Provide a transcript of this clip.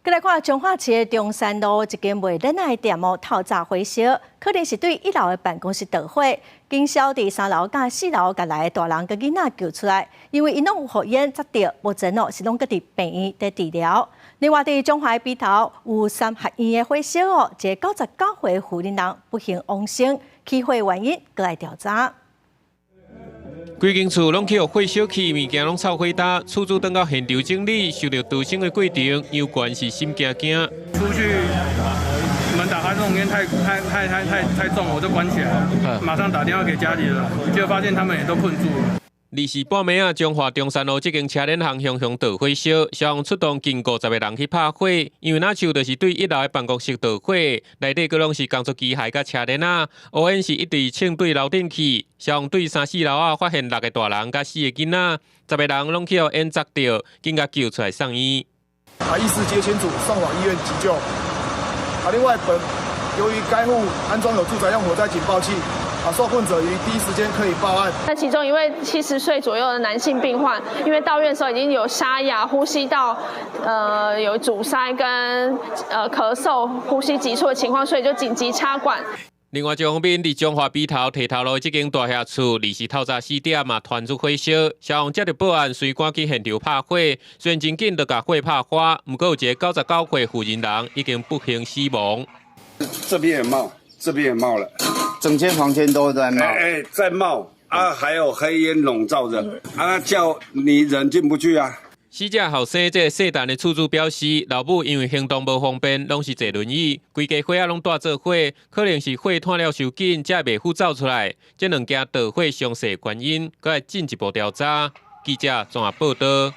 閣來看彰化市的中山路一間賣鏈仔的店哦，透早火燒，可能是對一樓的辦公室著火。警消佇三樓佮四樓共內的大人佮囡仔救出來，因為𪜶攏有予煙齧著，目前哦是攏閣佇病院佇治療。另外，佇彰化埤頭有三合院的火燒哦，一个99歲婦人人不幸往生，起火原因閣來調查。規間厝攏去予火燒去，物件攏臭火焦。厝主轉到現場整理，受著逃生的過程，猶原是心驚驚。出去門打開，這種煙太太太太太太重，我就關起來，馬上打電話給家裡了，就發現他們也都困住了。24半暝仔，彰化中山路這間車鏈行雄雄著火燒，消防出動近50個人去拍火，因為若像就是對一樓的辦公室著火，內底閣攏是工作機械佮車鏈仔，烏煙是一直衝對樓頂去。消防對三四樓仔發現六個大人佮四個囡仔，10個人攏去予煙齧著，緊共救出來送醫。啊，意識皆清楚，送往醫院急救。啊，另外本由於該戶安裝有住宅用火災警報器。啊，受困者於第一時間可以報案。那其中一位70歲左右的男性病患，因為到院的時候已經有沙啞、呼吸道有阻塞跟咳嗽、呼吸急促的情況，所以就緊急插管。另外一方面，佇彰化埤頭提頭路這間大廈厝，24透早4點嘛傳出火燒，消防接著報案，隨趕去現場拍火，雖然真緊就共火拍花，毋過有一个99歲婦人人已經不幸死亡。這邊也冒，這邊也冒了。整間房間都在冒，哎，在冒啊，還有黑煙籠罩着，啊，叫你人進不去啊。死者後生這个姓陳的厝主表示，老母因為行動無方便，攏是坐輪椅，規家伙仔攏蹛做伙，可能是火湠了傷緊，才袂赴走出來。這兩件著火詳細原因，閣來進一步調查。記者綜合報導。